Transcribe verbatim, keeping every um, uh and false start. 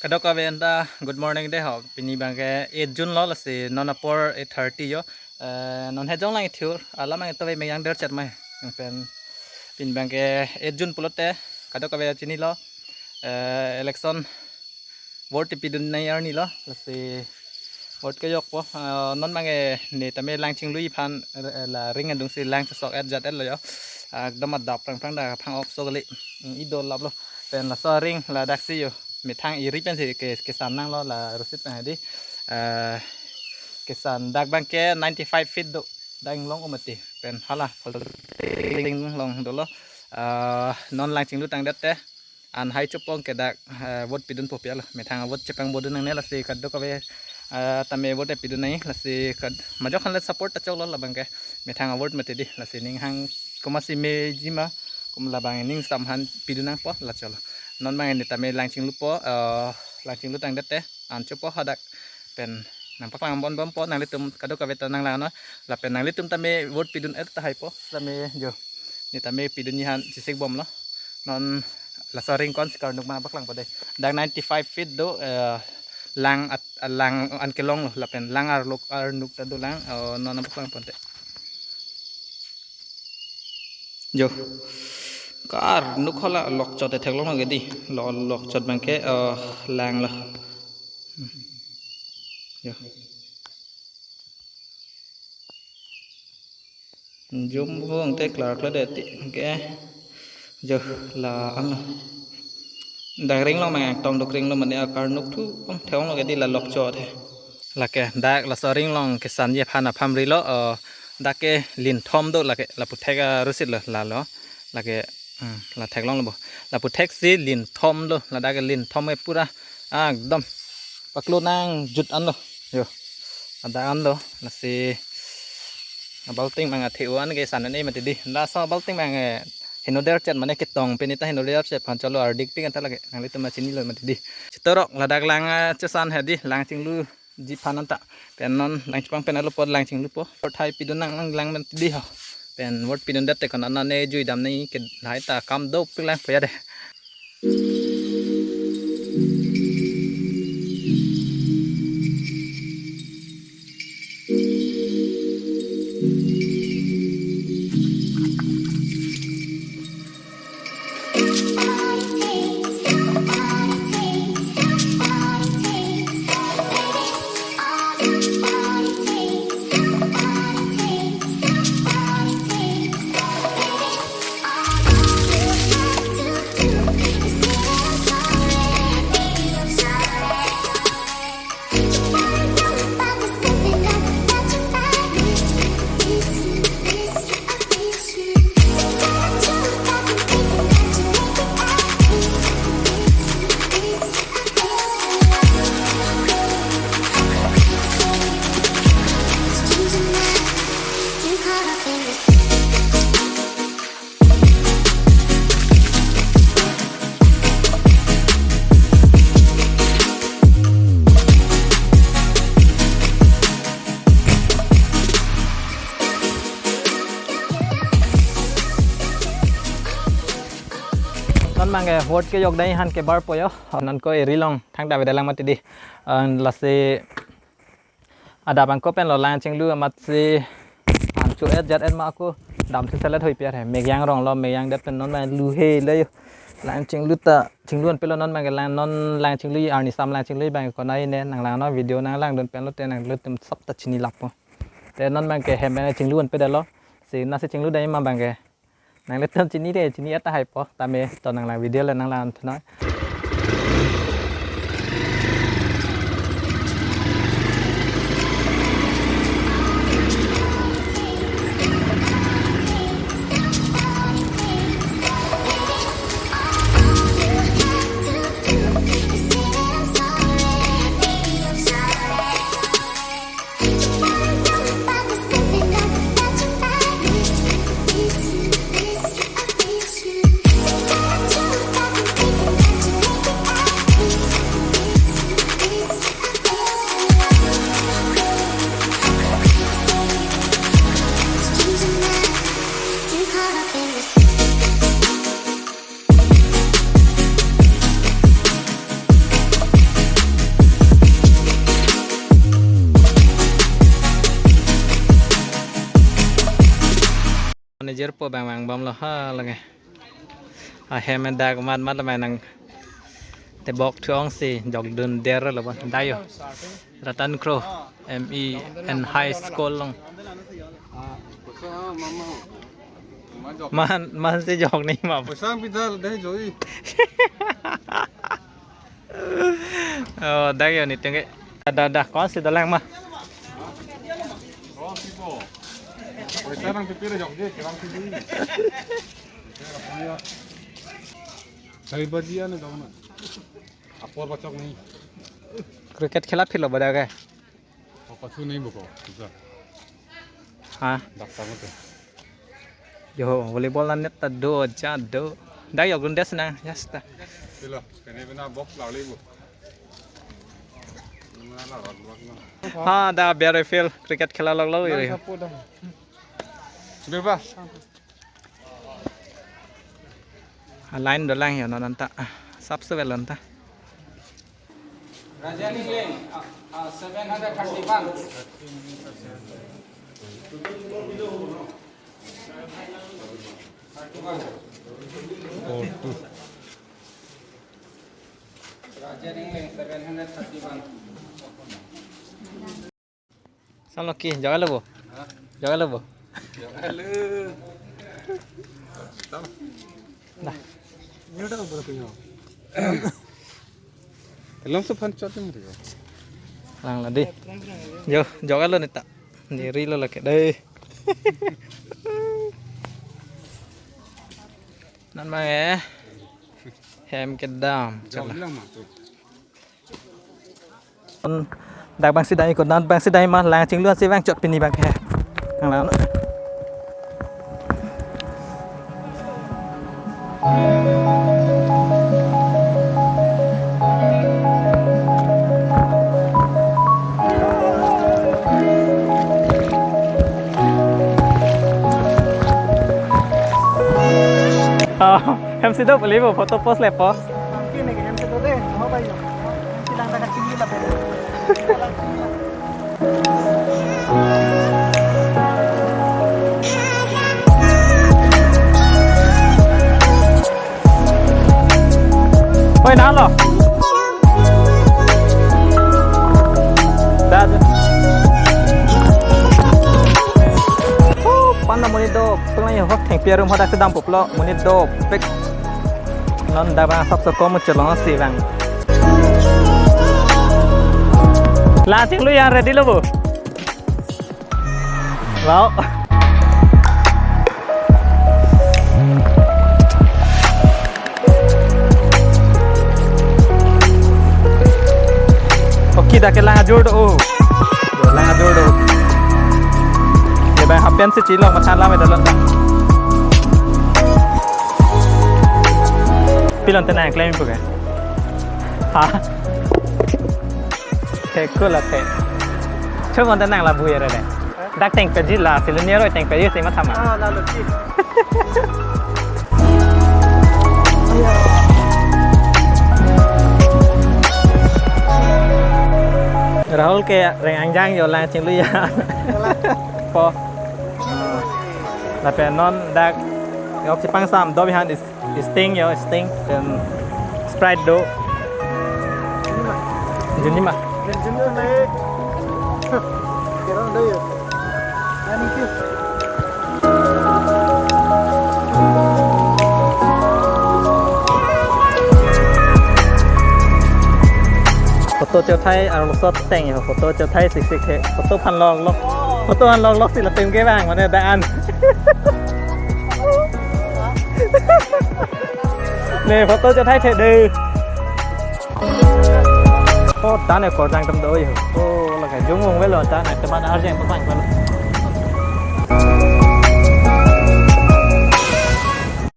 Kadokave anta good morning dei ho. Pini abangke eight June lo, lasi non apor eight thirty yo. Eh, non hejong lang ithur, alam ang ito ve meyang der chet mai. Pen pini abangke eight June pulote kadokave chinilo. Eh, election vote pidun nangji arni lo, lasi vote kejokpo. Eh, non abangke ne tame lang chinglu aphan, eh, la ring adungsi lang chesok-et jat-et lo yo. Ekdom adap prang prang dak phang-ok so kali. Hmm, ido laplo. Pen laso aring ladaksi yo. Methang eri pensi ke, kesan nanglo la Rosit pen hedi. Eh, kesan dak abangke ninety-five feet do. Dak inglong umati. Pen hala, ling long dolo. Eh, non lang chinglu tangdet te. An hai chopong ke dak, eh, vote pidunpo pi alo. Methang vote chepangbo dun nangne, lasi kadokave, eh, tame vote pidun nangji, lasi kad majok aphan le support ta choklo labangke. Methang vote mati dei, lasi ning hang komatsi meji ma, kum labang ning sam aphan pidun nangpo la cholo. Non abang ne tame lang chinglupo, eh, lang chinglu tangdet te, an chopo hadak. Pen nangpaklang bon bompo, nanglitum kadokave ta nanglang non. Lapen nanglitum tame vote pidun-et tahaipo, tame jo. Ne tame pidunji aphan chesik bomlo. Non laso aring konsi karnuk ma paklangpo dei. Dak ninety-five feet do, eh, lang at, lang an kelong lo, lapen lang arlo arnuk ta do lang, eh, non paklangpo te. Jo. Karnuk hala lokchot theklong lo ke dei. Lo lokchot abangke, eh, lang lo. Jo. Jum vong te klar klar dei ti ke. Jo la an lo. Dak ring long mang tong duk ring lo mane akarnuk thu ong theklong lo ke dei la lokchot he. Lake dak laso aring long kesanji aphan aphan rilo, eh, dak ke lin thom do lake lapu thek, eh, Rosit lo lalo. Lake, hmm, la theklong lo bo. Lapu theksi lin thom do, ladak ke lin thom ke pura ekdom paklo nangjut an lo. Jo. Ada an lo, lasi balting mang athe-o an kesan an-e mati dei. Laso balting mang, eh, henoder chet mane ketong pen ita henoder chet aphan cholo ardikpik anta lake. Nanglitum ma chinilo mati dei. Chetorok ladak lang, eh, chesan hedi lang chingluji aphan anta. Pen non lang chepang pen alo apot lang chinglupo. Vote hai pidun nang lang lang mati dei ho. Pen vote pidundet te konat nane jui dam nangji ke lahai ta kam dopik lang puya dei. Non abangke vote kejok dei aphan kebarpo yo. Non ko eri long thangta avedet lang mati dei. Eh, lasi adap angko pen lo lang chinglu amatsi an cho-et jat-et ma ako damsi selet hoi piar he. Mekyang rong lo, mekyang det pen non abang lu he le yo. Lang chinglu ta, chinglu an pelo non abangke lang, non lang chinglu arni sam lang chinglu abang konat ne nanglang non video nanglang dun pen lote nanglitum sop ta chini lappo. Te non abangke hem pen chinglu an pedalo. Si nasi chinglu dei ma abangke. Nanglitum chini dei, chini-et tahaipo, tame to nanglang video le nanglang thunoi. Tirpo bang bang bom lo ha lage. Ahem dak mat mat lamai nang tebok thuong si jokdun der lo bon. Dayo. Ratan Kro M E N High School along. Man, man si jok ni ma. Poisa pidal deh joi. Oh, dak yo ni tengke. Dah, dah, kon si dolang ma. Poisa nang pipir jok je, kerang sini. Saya bajian itu mana? Apor bachok ni. Cricket khela philo bada ke? Oh, pasu ni buko. Bisa. Ha? Dak tang tu. Yo, volleyball la net ta do, ja do. Dak yo gundes na, yasta. Sila, kene bina box la le bu. Ha, dak biar field cricket khela lok lok. Nang sapu dah. Biar ba. A line dolang yo non anta. Sap sevel anta. Raja Ningling, ah, ah, seven hundred thirty-one. Raja Ningling, seven hundred thirty-one. Sam lo ki, joga lo bo. Ha? Joga lo bo. Joga lo. Tam. Dah. Ini udah berapa nyawa? Telam sephan cot ini dia. Lang la di. Yo, joga lo ni ta. Ni ri lo lagi deh. Nan ma eh. Hem kedam. Jauh bilang mah tuh. Dak bang si dai ko, dak bang si dai ma lang chinglu si vang chot pini bang ke. Kang lang. Oh, hem si do puli bo photo post le po. Kini ke hem si do deh, mau bayu. Silang tanggal tinggi lah, Beb. Oi, nalo. Dah, dah. Huh, pan na monit do, pengen hot theng piarum hadak sedang puplo, monit dopik. Non dak bang sap sekom chelong si bang. Lang chinglu yang ready lo bu. Wow. Oke, dak ke lang ajur do. Lang ajur do. Ye bang hapen si chilong mathan lam edalon. Pilon tenang claim bukan. Ha? Thek ko la thek. Chobon ta nang la bu ya re. Dak teng peji la, silo ni ro teng peji si ma thama. Ah, la lo ki. Rahul ke reng angjang yo lang chinglu ya. Po. Lapen non dak yok si pangsam do bihan is Sting yo, Sting. Then Sprite do. Jun ni ma. Jun ni ma. Kerang do yo. Ani ki. Photo chethai arloso teng yo. Photo chethai sik sik he. Photo phan lok lok. Photo phan lok lok si lapen ke bang mane dak an. Ne photo chethai the de. Oh, dak ne korjang tam do yo. Oh, lake jung ung velo dak ne teman arjang pang pang.